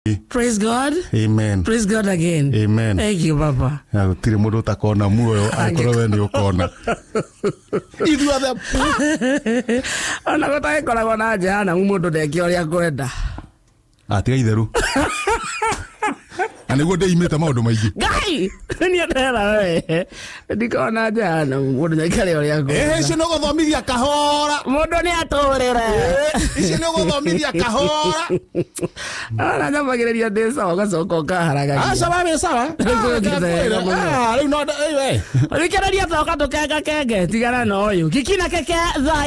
Praise God. Amen. Praise God again. Amen. Thank you, Papa. Na gũtirĩ mũndũ ũtakona muoyo angĩkorwo we nĩ ũkona. Ithuothe. Ona gũtagĩkoragwo na jehanamu mũndũ ndeke ũrĩa kwenda. Atiga itherũ. Na nĩguo ndĩimĩte maũndũ maingĩ. Ngai! Niĩ ndera we. Ndikoragwo na jehanamu mũndũ nĩaikare ũrĩa kwenda. Ĩhĩ, icio nĩ ũgũthomithia kahora. Mũndũ nĩ atũrĩre. Icio nĩ ũgũthomithia kahora. Ona nyambagĩrĩria ndĩ sawa ũgacoka ũkaharagania. Aca wĩ sawa. Rĩu no we. Thikĩrĩria toka tũkengakenge tigana na ũyũ. Kiki na keke thaa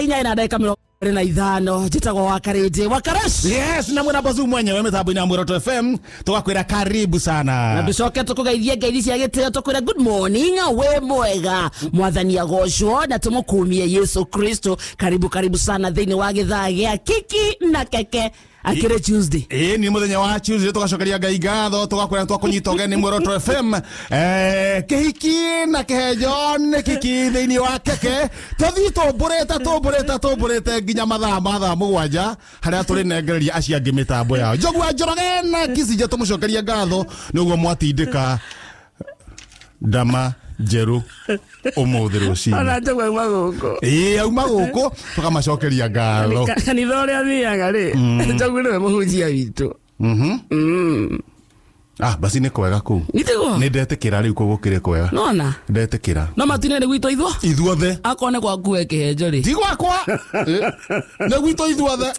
4:25 njĩtagwo Wakarĩndĩ Wakarash. Yes, na mwena Bazu mwenyewe mĩtambo-inĩ ya Muoroto FM tũgakwĩra karibu sana. Na tũcoke tũkũgeithie ngeithi cia gĩtĩo tũkwĩre good morning, wĩ mwega, mwathani agocwo na tũmũkumie Yesu Kristo. Karibu karibu sana thĩinĩ wa gĩthaa gĩa Kiki na Keke akĩrĩ Tuesday. Ĩĩ nĩ mũthenya wa Tuesday tũgacokeria Ngai ngatho tũgakwĩra twakũnyita ũgeni Muoroto FM. Kĩhiki na kĩhenjo nĩ kiki thĩinĩ wa Keke. Tũthiĩ tũmbũrĩte tũmbũrĩte tũmbũrĩte nginya mathaa ma thaa 7 harĩa tũrĩnengereria acio angĩ mĩtambo yao. Njogu wa Njoroge na Kicinja tũmũcokeria ngatho nĩguo mwatindĩka ndama njerũ ũmũthĩ rũcinĩ. Ona njogu auma gũkũ. Ĩĩ auma gũkũ tũkamacokeria ngatho. Kanitha ũrĩa athiaga rĩ, njogu nĩwe mũhunjia witũ. Ah, basi nĩ kwega kũu. Nĩtiguo? Nĩ ndetĩkĩra rĩu kũu gũkĩrĩ kwega. Nona? Ndetĩkĩra. No matu-inĩ nĩ gwitũ ithuo? Ithuothe. Akorwo nĩ gwaku we kĩhenjo rĩ. Ti gwakwa. Nĩ gwitũ ithuothe.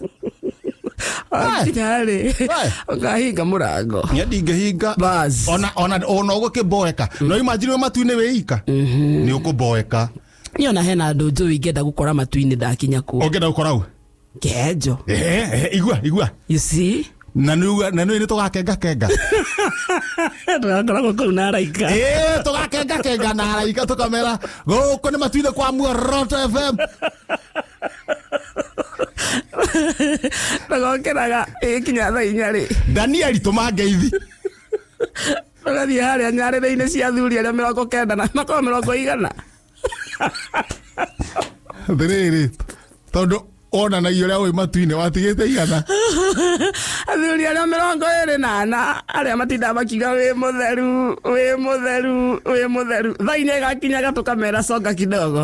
Akinya rĩ, ũkahinga mũrango. Niĩ ndingĩhinga. Bas. Ona ona ona ũgũkĩmboeka. No imagine wĩ matu-inĩ wĩ ika. Nĩ ũkũmboeka. Niĩ ona hena andũ njũĩ ingĩenda gũkora matu-inĩ ndakinya kuo. Ũngĩenda gũkora ũ? Kĩhenjo. Igua igua. You see? Na nĩ nĩ tũgakenga kenga. Tũgakoragwo kũu na araika. Ĩĩ tũgakenga kenga na araika tũkamera gũkũ nĩ matu-inĩ kwa Muoroto FM. Tũgokĩraga ĩkinya thaa 4 rĩ. Danieli tũma ngeithi. Tũgathiĩ harĩa nyarĩrĩ-inĩ cia athuri arĩa 90 na makorwo 100. Atĩrĩrĩ, tondũ wonanagia ũrĩa wĩ matu-inĩ watigĩte igana. Athuri arĩa 24 arĩa matindaga makiuga wĩ mũtheru, wĩ mũtheru, wĩ mũtheru. Thaa 4 ĩgakinyaga tũkamera songa kidogo.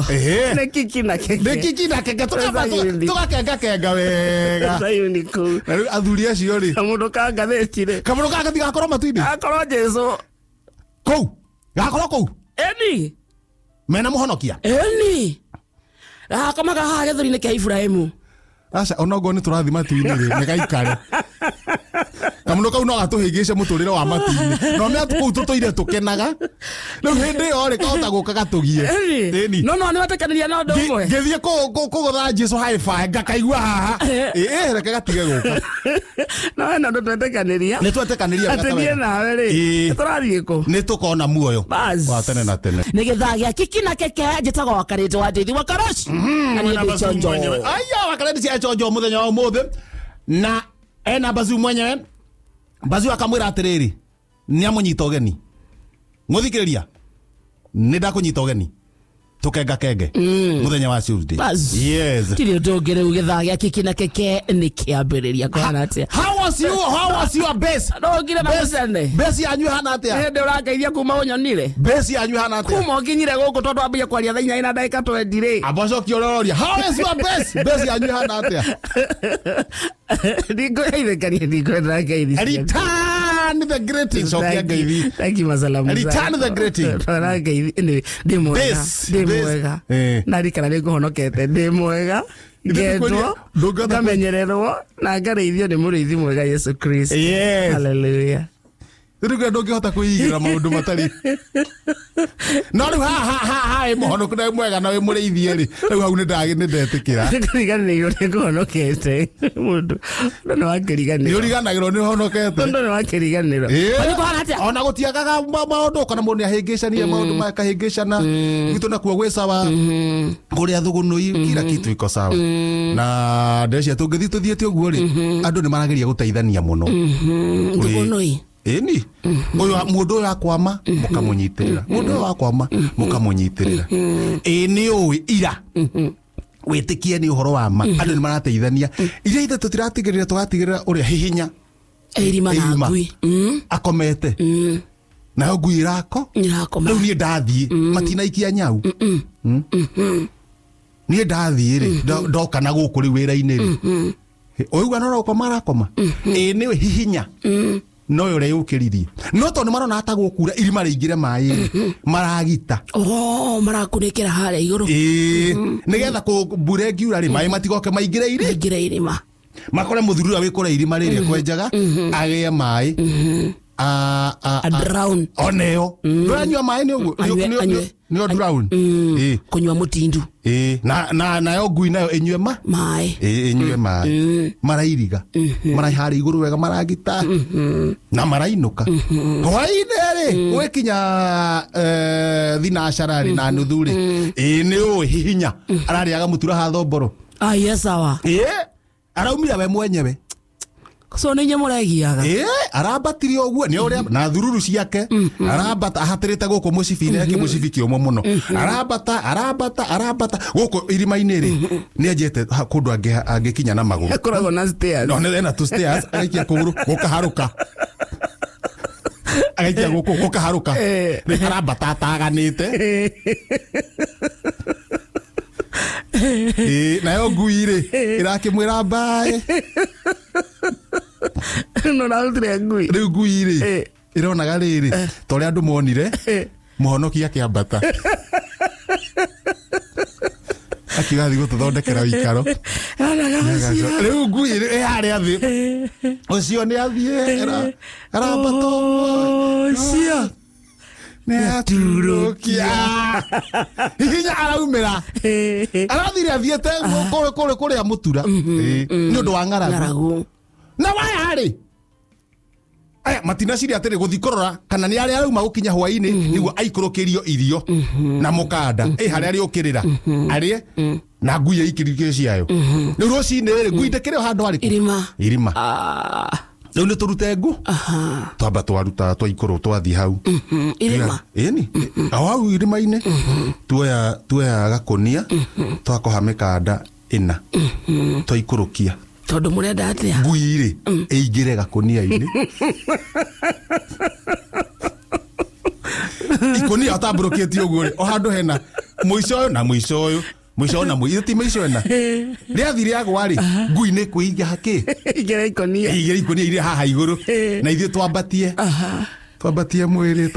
Nĩ Kiki na Keke. Nĩ Kiki na Keke tũgakenga kenga wega. Zayuni kũu. Na rĩu athuri acio rĩ. Kamũndũ ka ngathĩti rĩ. Kamũndũ ka ngathĩti gakorwo matu-inĩ. Gakorwo Jesu. Kũu. Gakorwo kũu. Ĩni. Mena mũhonokia. Ĩni. Gakomaga haha gĩthũri-inĩ kĩa Ibrahimu. Aca onoguo nĩ tũrathiĩ matu-inĩ rĩ, nĩ gaikare. Kamũndũ kau no gatũhĩngĩce mũtũrĩre wa matu-inĩ. No mĩa kũu tũtũire tũkenaga. Rĩu hĩndĩ ĩyo rĩ kahota gũka gatũgie. Ĩni. No no nĩ wetĩkanĩria na ũndũ ũmwe. Ngĩthiĩ kũgũtha Jesu high five ngakaigua haha. Ĩĩ reke gatige gũka. No hena ũndũ twetĩkanĩria. Nĩ twetĩkanĩria. Atĩ niĩ nawe rĩ, tũrathiĩ kũ? Nĩ tũkona muoyo. Wa tene na tene. Nĩ gĩthaa gĩa Kiki na Keke njĩtagwo Wakarĩndĩ wa Ndeithi Wakarash. Na niĩ ndĩ Chonjo. Aya Wakarĩndĩ cia Chonjo mũthenya wa ũmũthĩ. Na ena Bazu mwenyewe. Bazu akamwĩra atĩrĩrĩ, nĩ amũnyita ũgeni. Mũthikĩrĩria, nĩ ndakũnyita ũgeni. Tũkenga kenge. Mũthenya wa Tuesday. Yes. Tirĩ ũndũ ũngĩ rĩu gĩthaa gĩa Kiki na Keke nĩ kĩambĩrĩria kũhana atĩa. How was you? How was your base? No ũkire na mũcene. Base yanyu ĩhana atĩa? Hĩndĩ ũrangeithia kuma ũnyonire. Base yanyu ĩhana atĩa? Kuma ũkinyire gũkũ tondũ ambia kwaria thaa 4:20 rĩ. Amba cokia ũrĩa ũroria. How is your base? Base yanyu ĩhana atĩa? Ndikũgeithĩkania ndikwenda ngeithi. Return the greeting. Cokia ngeithi. Thank you masalamu. Return the greeting. Ngeithi. Ndĩ mwega. Ndĩ mwega. Ndarikana nĩ ngũhonokete. Ndĩ mwega. Ngendwo, ngamenyererwo na ngarĩithio nĩ mũrĩithi mwega Yesu Kristo. Yes. Hallelujah. Rĩu ndũngĩhota kwĩigĩra maũndũ matarĩ. No rĩu haha ĩ mũhonoku na wĩ mwega na wĩ mũrĩithie rĩ, rĩu hau nĩ ndetĩkĩra. Ndĩriganĩirwo nĩ ngũhonokete. Mũndũ nĩ wakĩriganĩrwo. Nĩ ũriganagĩrwo nĩ ũhonokete. Mũndũ nĩ wakĩriganĩrwo. Ona gũtiagaga maũndũ kana mũndũ nĩahĩngĩcania maũndũ maya akahĩngĩcana. Gwitũ nakuo gwĩ sawa. Kũrĩa thũgũnũi kila kitu iko sawa. Na ndecia tũngĩthiĩ tũthiĩte ũguo rĩ, andũ nĩ marageria gũteithania mũno. Thũgũnũi. Ĩni ũyũ mũndũ ũyũ akwama mũkamũnyitĩrĩra. Mũndũ ũyũ akwama mũkamũnyitĩrĩra. Ĩ nĩ ũĩ ira wĩtĩkie nĩ ũhoro wa ma. Andũ nĩ marateithania. Iria ithe tũtiratigĩrĩra tũgatigĩrĩra ũrĩa hihinya. Irima na ngui. Akomete. Nayo ngui irako. Irakoma. Rĩu niĩ ndathiĩ matinaikia nyau. Niĩ ndathiĩ rĩ ndoka na gũkũ rĩu wĩra-inĩ rĩ. Ũigua no gũkoma arakoma. Ĩĩ nĩwe hihinya. No yo ũreyũkĩririe. No tondũ nĩmarona atagũkura irima rĩingĩre maĩ rĩ maragita. Oh, marakunĩkĩra harĩa igũrũ. Ĩĩ nĩgetha mbura ĩngiura rĩ maĩ matigoke maingĩre iri. Maingĩre irima. Makore mũthuri ũrĩa wĩ kũrĩa irima rĩrĩa kwenjaga agĩe maĩ. A drown. Oneo. Ndũranyua maĩ nĩ ũguo. Nĩ o drown. Kũnyua mũtindu. Na nayo ngui nayo ĩnyue ma maĩ. Ĩnyue maĩ. Marairiga. Maraiharĩa igũrũ wega maragita. Na marainũka. Hwaĩ-inĩ rĩ gwĩkinya thinacara rĩ na nuthu rĩ. Ĩĩ nĩ ũĩ hihinya ararĩaga mũtura ha thomboro. Ah, yes sawa. Ĩĩ araumire we mwenyewe. So nĩ inyuĩ mũregiaga. Ĩĩ arambatirie ũguo nĩ ũrĩa na thururu ciake arambata ahatĩrĩte gũkũ mũcibi-inĩ ake mũcibi kĩũmũ mũno arambata arambata arambata gũkũ irima-inĩ rĩ nĩ enjete kũndũ angĩkinya na magũrũ. Akoragwo na stairs. No nĩ ena two stairs agaikia kũgũrũ gũkaharũka. Agaikia gũkũ gũkaharũka. Nĩ arambata ataganĩte. Ĩĩ nayo ngui rĩ ĩrakĩmwĩra mbaĩ. No narutire ngui. Rĩu ngui rĩ ĩronaga rĩrĩ ta ũrĩa andũ monire mũhonoki akĩambata akiuga athiĩ gũtũthondekera ũikaro. Rĩu ngui ĩ harĩa thĩ ũcio nĩ athiĩ arambata ũcio nĩ aturũkia hihinya araumĩra arathire athiĩte kũrĩa mũtura nĩ ũndũ wa ng'aragu. Na waya rĩ aya matinaciria atĩrĩ gũthiĩ kũrora kana nĩ arĩa arauma gũkinya hwaĩ-inĩ nĩguo aikũrũkĩrio irio na mũkanda ĩ harĩa arĩũkĩrĩra arĩe na ngui ĩikĩrio ciayo. Rĩu rũcinĩ rĩ ngui ndĩkĩrĩ o handũ harĩkũ irima irima. Rĩu nĩ tũrute ngũ twamba twaruta twaikũrũ twathiĩ hau irima. Ĩni o hau irima-inĩ tuoya gakũnia twakoha mĩkanda ĩna twaikũrũkia. Tondũ mũrenda atĩa? Ngui rĩ ĩingĩre gakũnia-inĩ. Ikũnia ũtambũrũkĩtie ũguo rĩ o handũ hena mũico ũyũ na mũico ũyũ mũico na mũico ti mĩico ĩna rĩathi rĩagwa rĩ ngui nĩ kwĩiga hakĩ ĩingĩre ikũnia ĩingĩre ikũnia irĩ haha igũrũ na ithuĩ twambatie twambatie mwĩrĩ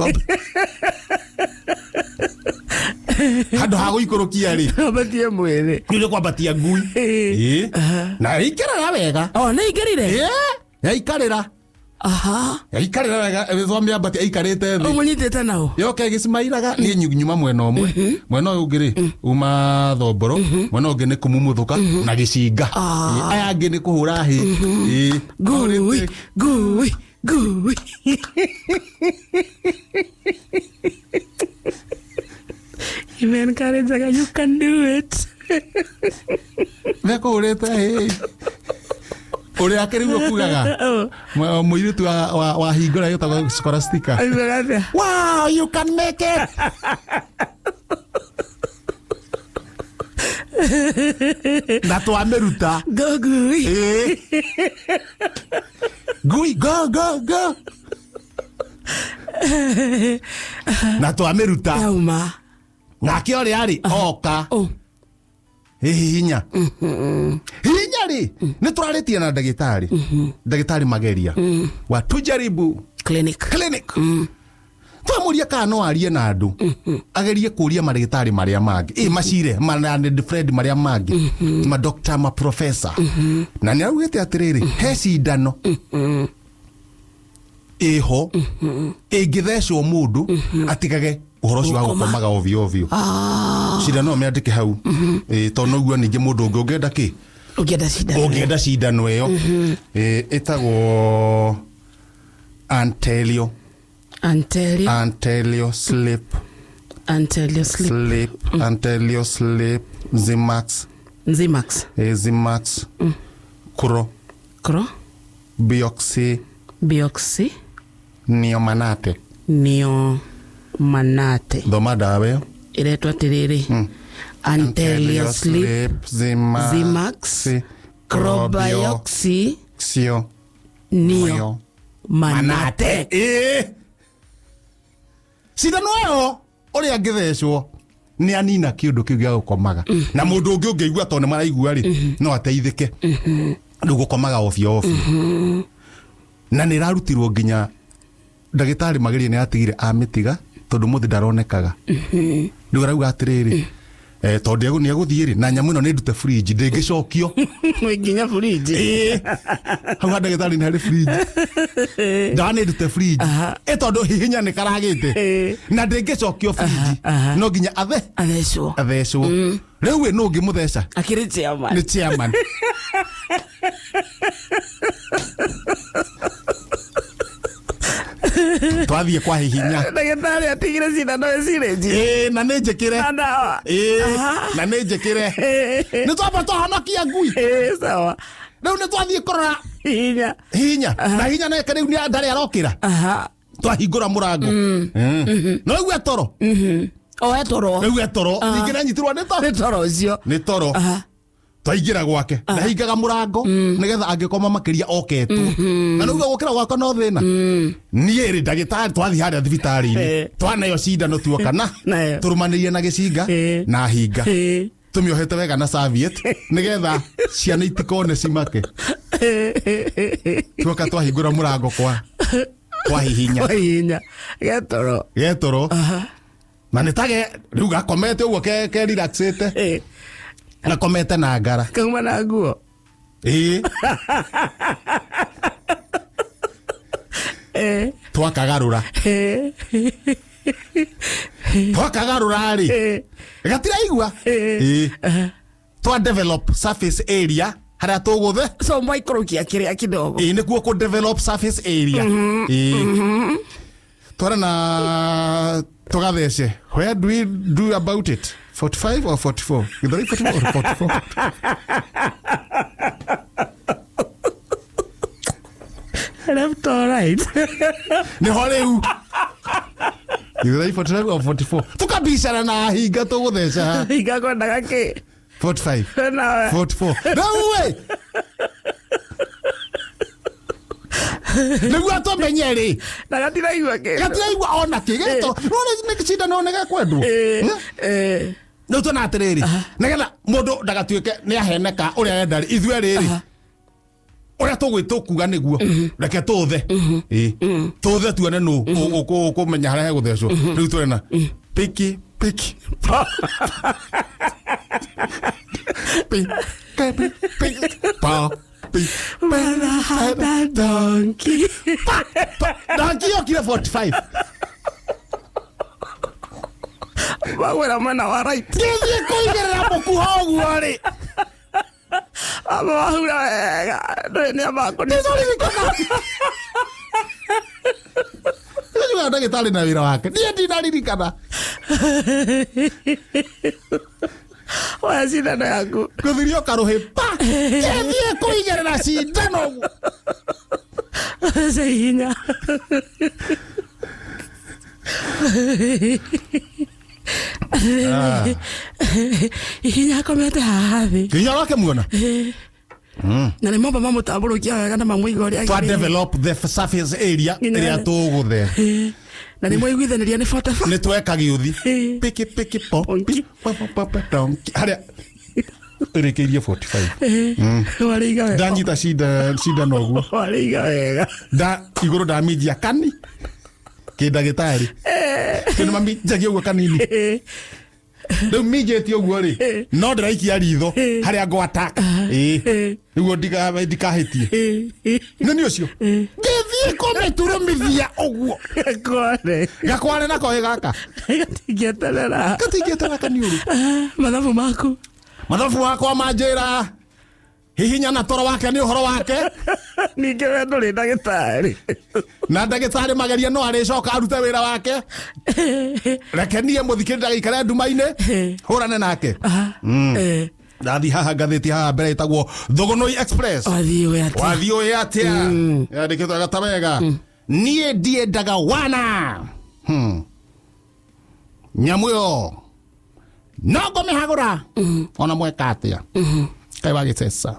handũ ha gũikũrũkia rĩ twambatie mwĩrĩ nĩ kwambatia ngui. Ĩĩ na ĩikarĩra wega. Oh, nĩ ĩingĩrire. Ĩĩ yaikarĩra. Aha. Yaikarĩra wega twamĩambatia ĩikarĩte thĩ. Ũmũnyitĩte nao. Yoka ĩgĩcimairaga niĩ nyuma mwena ũmwe mwena ũyũ ũngĩ rĩ uma thomboro mwena ũngĩ nĩ kũmumuthũka na gĩcinga aya angĩ nĩ kũhũra hĩ. Ĩĩ ngui ngui ngui. Imencourageaga you can do it. Mekũhũrĩte hĩ ũrĩa akĩrĩ guo kugaga mũirĩtu wa hingũra gĩtagwo Scholastica. Wow, you can make it. Na twamĩruta. Go ngui. Ngui go go go. Na twamĩruta. Yauma. Nake ũrĩa rĩ oka hihinya hihinya rĩ nĩ tũrarĩtie na ndagĩtarĩ ndagĩtarĩ Mageria wa Tujaribu clinic twamũria kana no arie na andũ agerie kũria marĩgĩtarĩ marĩa mangĩ ĩ macire Fred marĩa mangĩ ma doctor ma professor na nĩ augĩte atĩrĩrĩ he cindano ĩho ĩngĩthecwo mũndũ atigage ũhoro ũcio wa gũkomaga ovyo ovyo. Cindano mĩandĩke hau tondũ noguo ningĩ mũndũ ũngĩ ũngĩenda kĩ ũngĩenda cindano ũngĩenda cindano ĩyo ĩtagwo Antelio Antelio sleep Antelio sleep Antelio sleep Zimax Zimax Kuro Bioxy Niomanate thoma ndawa ĩyo ĩretwo atĩrĩrĩ Antelio sleep Zimax Crobioxy Nio Manate. Ĩĩ, cindano ĩyo ũrĩa angĩthecwo nĩ anina kĩũndũ kĩu gĩa gũkomaga, na mũndũ ũngĩ ũngĩigua tondũ nĩ maraigua rĩ, no ateithĩke. Rĩu gũkomaga obio obio, na nĩ ĩrarutirwo nginya ndagĩtarĩ mageria nĩ atigire amĩtiga tondũ mũthĩ ndaronekaga. Rĩu arauga atĩrĩrĩ, tondũ nĩ egũthiĩ rĩ, na nyamũ ĩno nĩ ndute fridge, ndĩngĩcokio. Nginya fridge. Ĩĩ, hau ha ndagĩtarĩ nĩ harĩ fridge, ndawa nĩ ndute fridge ĩ tondũ hihinya nĩ karagĩte na ndĩngĩcokio fridge, no nginya athe athecwo. Athecwo. Rĩu ĩ, nũ ũngĩmũtheca? Akĩrĩ chairman. Nĩ chairman. Twathiĩ kwa hihinya. Ndagĩtarĩ atigire cindano ĩcirĩnji. Ĩĩ, na nĩ njĩkĩre. Na ndawa. Ĩĩ, na nĩ njĩkĩre. Nĩ twamba twahonokia ngui. Ĩĩ, sawa. Rĩu nĩ twathiĩ kũrora hihinya. Hihinya na hihinya nake rĩu nĩ ndarĩ arokĩra. Twahingũra mũrango no rĩu etoro. O etoro. Rĩu etoro, ningĩ nanyitirwo nĩ toro. Nĩ toro ũcio. Nĩ toro. Twaingĩra gwake, ndahingaga mũrango nĩgetha angĩkoma makĩria oketwo, na nĩuga gũkĩra gwakwa no thĩna. Niĩ rĩ, ndagĩtarĩ, twathiĩ harĩa thibitarĩ-inĩ, twaneo cindano tuoka na Nayo. tũrũmanĩrie na gĩcinga na hinga, tũmĩohete wega na serviette nĩgetha ciana itikone cimake. Tuoka twahingũra mũrango kwa hihinya. Kwa hihinya getoro. Getoro, na nĩ tage rĩu gakomete ũguo ke relaxĩte, gakomete na ngara. Kauma na nguo. Ĩĩ. Twakagarũra, twakagarũra rĩ, gatiraigua. Ĩĩ, twa develop surface area harĩa tũgũthe. So mwaikũrũkia kĩrĩa kidogo. Ĩĩ, nĩkuo kũ develop surface area. Ĩĩ, twara na tũgathece. Where do we do about it, 45 or 44? Githũrai 44 or 44? Left or right? Nĩho rĩu, Githũrai 45 or 44, tũkabicana na hinga tũgũtheca. Hinga kwendaga kĩ? 45. Nawe. 44 rĩu ĩ, nĩguo tũmenye rĩ. Na gatiraigua kĩndũ. Gatiraigua ona kĩ gĩtoro, no nĩ cindano nĩ gekwendwo. Rĩu tuona atĩrĩrĩ, nĩgetha mũndũ ndagatuĩke nĩ aheneka ũrĩa arenda rĩ, ithuĩ rĩrĩ ũrĩa tũgwĩtũkuga nĩguo reke tũthe. Ĩĩ, tũthe tuone nũ ũkũmenya harĩa hegũthecwo. Rĩu tũrena piki piki pa pi pi pi pa pi. Manahata donkey. Donkey yokire 45. Magwĩra mwena wa right. Ngĩthiĩ kũigĩrĩra mũkuha ũguo rĩ, Amba wahura wega, ndũĩ nĩ amba. Nĩtũririkana ndagĩtarĩ na wĩra wake, niĩ ndinaririkana. Oya cindano yaku. Gũthirio karũhĩ pa, ngĩthiĩ kũigĩrĩra cindano ũguo. Thece hihinya. Hihinya akomete haha thĩ. Nginya wake muona. Na nĩ momba mamũtambũrũkia wega na mamũiga ũrĩa twa agĩrĩire. Develop the surface area Nginya- ĩrĩa tũgũthe. Na nĩ mwaiguithanĩria nĩ 45. Nĩ tweka gĩũthi piki piki po Donkey. pi pa pa pa donkey harĩa ĩrĩkĩirie 45. Warĩiga wega. Ndanyita cindano ũguo. Warĩiga wega. Nda igũrũ ndaminjia kani kĩndagĩtarĩ kĩndũ maminjagia ũguo kanini. Rĩu minjĩtie ũguo rĩ, no ndĩraikia ritho harĩa ngwataka, ĩĩ, nĩguo ndikahĩtie. Nĩ nĩ ũcio ngĩthiĩ kũmĩturumithia ũguo. Gakware. Gakware nako ĩ gaka. Gatingĩeterera. Gatingĩetera kaniũru. Mathabu maku. Mathabu wakwa manjĩra hihinya na toro wake nĩ ũhoro wake. Ningĩ we ndũrĩ ndagĩtarĩ. Na ndagĩtarĩ mageria no arĩcoka arute wĩra wake. Reke niĩ mũthikĩrĩria ndagaikare nduma-inĩ hũrane nake. Ndathi haha ngathĩti haha mbere ĩtagwo Thũgũnũi Express. Wathiĩ ũĩ atĩa? Wathiĩ ũĩ atĩa, yandĩkĩtwo gata wega. Niĩ ndiendaga wana. Nyamũ ĩyo no ngũmĩhagũra ona mweka atĩa, kaĩ wagĩceca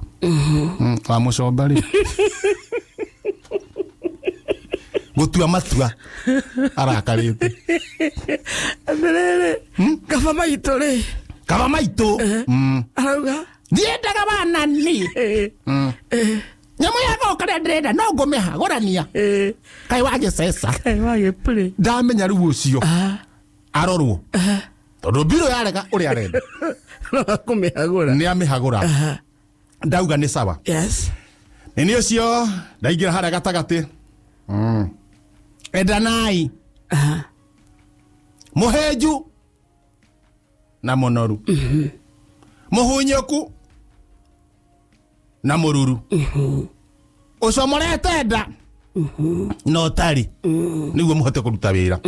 wa mũcomba rĩ. Gũtua matua arakarĩte. Atĩrĩrĩ, kaba maitũ rĩ. Kaba maitũ. Arauga ndiendaga banani. Nyamũ ya goka rĩa ndĩrenda no ngũmĩhagũrania. Kaĩ wagĩceca. Kaĩ wagĩpũrĩ. Ndamenya rĩu ũcio arorwo tondũ mbirũ yarega ũrĩa arenda. No akũmĩhagũra. Nĩ amĩhagũra. Ndauga nĩ sawa. Yes. Nĩ nĩ ũcio ndaingĩra harĩa gatagatĩ. Endanai mũhĩnju na mũnoru, mũhunyũku na mũruru, ũcomorete nda na ũtarĩ, nĩguo mũhote kũruta wĩra.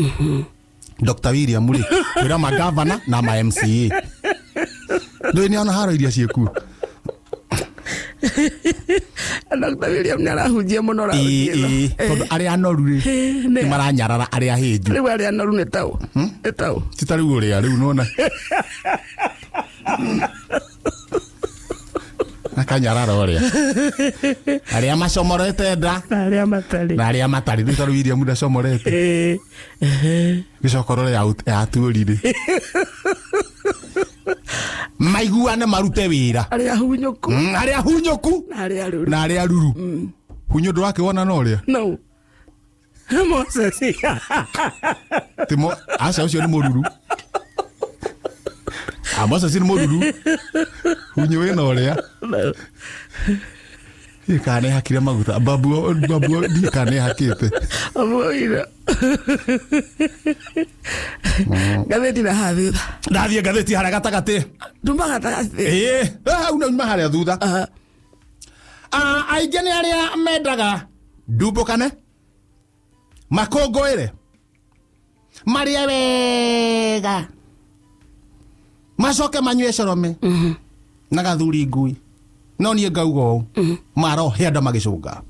Dr. William rĩ kwĩra magavana na ma MCA ndũĩ nĩ ona haro iria ciĩkuo. Dr. William nĩ arahunjia mũno raundi ĩno. Tondũ arĩa anoru rĩ nĩ maranyarara arĩa ahĩnju. Rĩu arĩa anoru nĩ taũ. Nĩ taũ. Ti ta rĩu ũrĩa rĩu nona. Akanyarara ũrĩa. Arĩa macomorete nda. Na arĩa matarĩ. Na arĩa matarĩ. Rĩu ta rĩu William ndacomorete. Gĩcokoro yatuũri rĩ. Maiguane marute wĩra. Arĩa hunyũku. Arĩa hunyũku. Na arĩa ruru. Na arĩa ruru. Hunyũ ndũrakĩwona na ũrĩa? No. Moses. Timo, aca ũcio nĩ mũruru. Moses nĩ mũruru. Hunyũ wĩna ũrĩa? Ndiũĩ kana nĩhakire maguta. Babu ndiũĩ kana nĩhakĩte. Babu oira. Ngathĩti na haha thutha. Ndathiĩ ngathĩti harĩa gatagatĩ. Nduma gatagatĩ. Ĩĩ, hau nĩ nyuma harĩa thutha. Aingĩ nĩ arĩa mendaga ndumbũkane, makũngũĩre, marĩe wega, macoke manyue corome na gathuri ngui. No niĩ ngauga ũũ, marohe andũ magĩcũnga.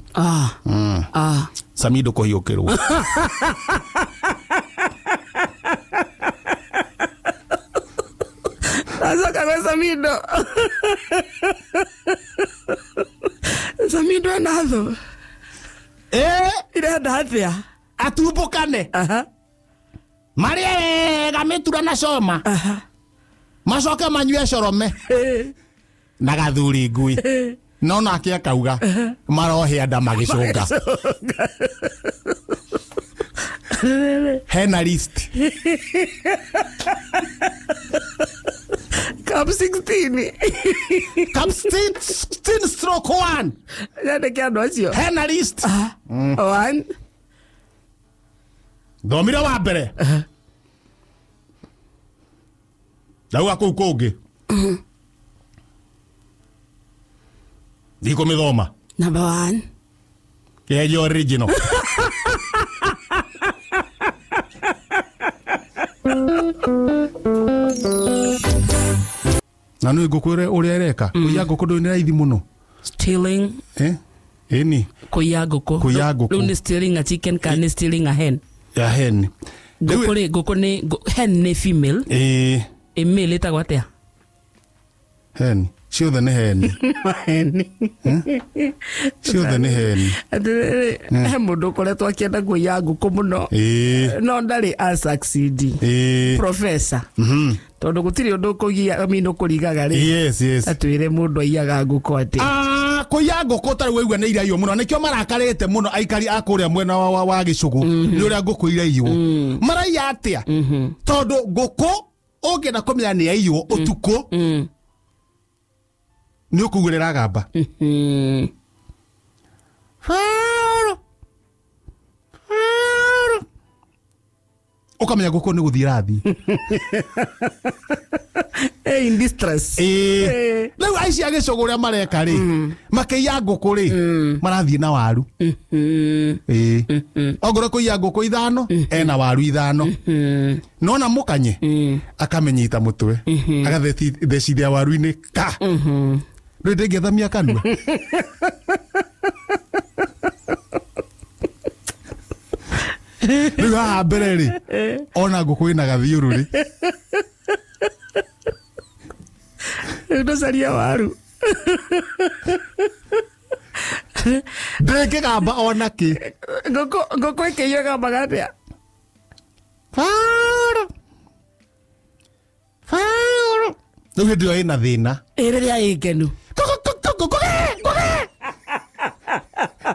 Sami ndũkũhiũkĩrwo. Azoka kwa Samido. Samido anatho. Irenda atĩa? Atumbũkane. Marĩe wega mĩtura na coma. Macoke manyue corome na gathuri ngui. No nake akauga marohe anda magĩcũnga. Hena list. Cup 16. Cup 16/1. Yandĩke andũ acio. Hena list. 1. Thomire wa mbere. Ndauga kũu kũngĩ. Ndikũmĩthoma. Number 1. Kĩhenjo original. Na nĩ ngũkũ ũrĩa ĩreka. Kũiya ngũkũ ndũĩ nĩ raithi mũno. Stealing. Ĩni. Kũiya ngũkũ. Kũiya ngũkũ. Rĩu nĩ stealing a chicken kana nĩ stealing a hen? Ya hen. Ngũkũ rĩ, ngũkũ nĩ hen nĩ female. Ĩĩ. Ĩ male ĩtagwo atĩa? Hen. Ciothe nĩ hen. Hen. Ciothe nĩ hen. Atĩrĩrĩ, he mũndũ ũkoretwo akĩenda kũiya ngũkũ mũno. No ndarĩ a succeed. Professor. Tondũ gũtirĩ ũndũ ũkũgia, I mean ũkũrigaga rĩ. Yes, yes. Atwĩre mũndũ aiyaga ngũkũ atĩa. Kũiya ngũkũ tarĩ waigua nĩ iraiywo mũno. Nĩkĩo marakarĩte mũno aikari a kũrĩa mwena wa Gĩcũgũ. Nĩ ũrĩa ngũkũ iraiywo. Maraiya atĩa? Tondũ ngũkũ ũngĩenda kũmenya nĩ yaiywo ũtukũ, nĩ ũkũigua ĩragamba. Ũkamenya ngũkũ nĩ gũthiĩ ĩrathiĩ. In distress. Rĩu aici a Gĩcũgũ ũrĩa mareka rĩ, makĩiya ngũkũ rĩ, marathiĩ na waru. Ongorwo kũiya ngũkũ ithano, ena waru ithano. Nona mũkanye, akamenyita mũtwe, agathecithia waru-inĩ ka. Rĩu ndĩngĩathamia kanua. Rĩu haha mbere rĩ, ona ngũkũ ĩna gathiũrũrĩ. Rĩu ndũcaria waru. Ndĩngĩgamba ona kĩ. Ngũkũ ĩkĩiywo ĩgambaga atĩa? Faũrũ. Faũrũ. Rĩu hĩndĩ ĩyo ĩna thĩna. Ĩ rĩrĩa ĩ ngenu.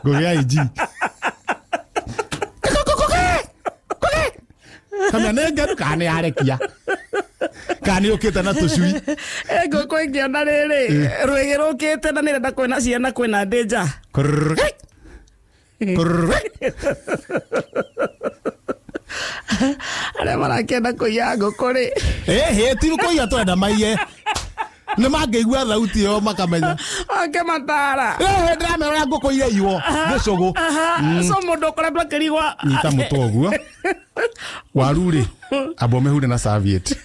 Ngũgĩ ya IG. Kamenya nĩ ngenu kana nĩ yarekia. Kana nĩ yũkĩte na tũcui. Ĩ ngũkũ ĩngĩona rĩrĩ rwĩgĩ rũkĩte na nĩrenda kwĩna ciana kwĩna ndĩnja. Kurr. Kurr. Arĩa marakĩenda kũiya ngũkũ rĩ. Ĩhĩ ti kũiya twenda maiye. Nĩ mangĩigua thauti ĩyo makamenya. Oke matara. Ĩhĩ ndĩramera ũrĩa ngũkũ iraiywo gĩcũgũ. So mũndũ ũkoretwo akĩrigwo. Nyita mũtwe ũguo. Waru rĩ amba ũmĩhure na serviette.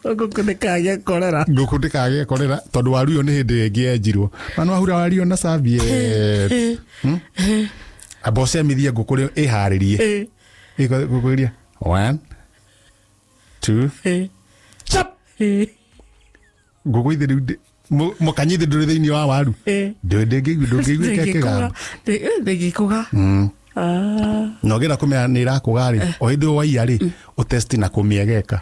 Ngũkũ ndĩkagĩe korera. Ngũkũ ndĩkagĩe korera tondũ waru ĩyo nĩ hĩndĩ ĩngĩ yenjirwo. Ma nĩwahura waru ĩyo na serviette. Amba ũcemithie ngũkũ rĩ ĩharĩrie. Ngũkũ ĩria 1 2 chap. Ngũkũ ithe rĩu mũkanyithi ndũrĩ thĩinĩ wa waru. Ndũngĩigua ndũngĩigua ndĩngĩkũga. Na ũngĩenda kũmenya nĩ ĩrakũga rĩ o hĩndĩ ĩyo waiya rĩ ũtesti na kũmĩegeka.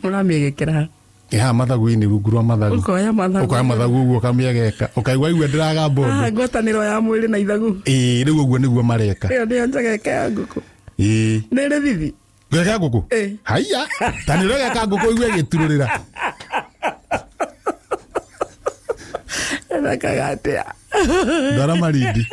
Ũramĩegekera? Ĩ haha mathagu-inĩ rungu rwa mathagu. Ũkoya mathagu. Ũkoya mathagu ũguo ũkamĩegeka ũkaigua igua ndĩragamba ũndũ. Ngwatanĩro ya mwĩrĩ na ithagu. Ĩĩ rĩu ũguo nĩguo mareka. Ĩyo nĩyo njegeke ya ngũkũ. Ĩĩ. Nĩ ĩrĩ thithi? Ngegeka ngũkũ? Haiya ta nĩ ũregeka ngũkũ igue ĩgĩturũrĩra. Ĩthekaga atĩa? Ndwara Malindi.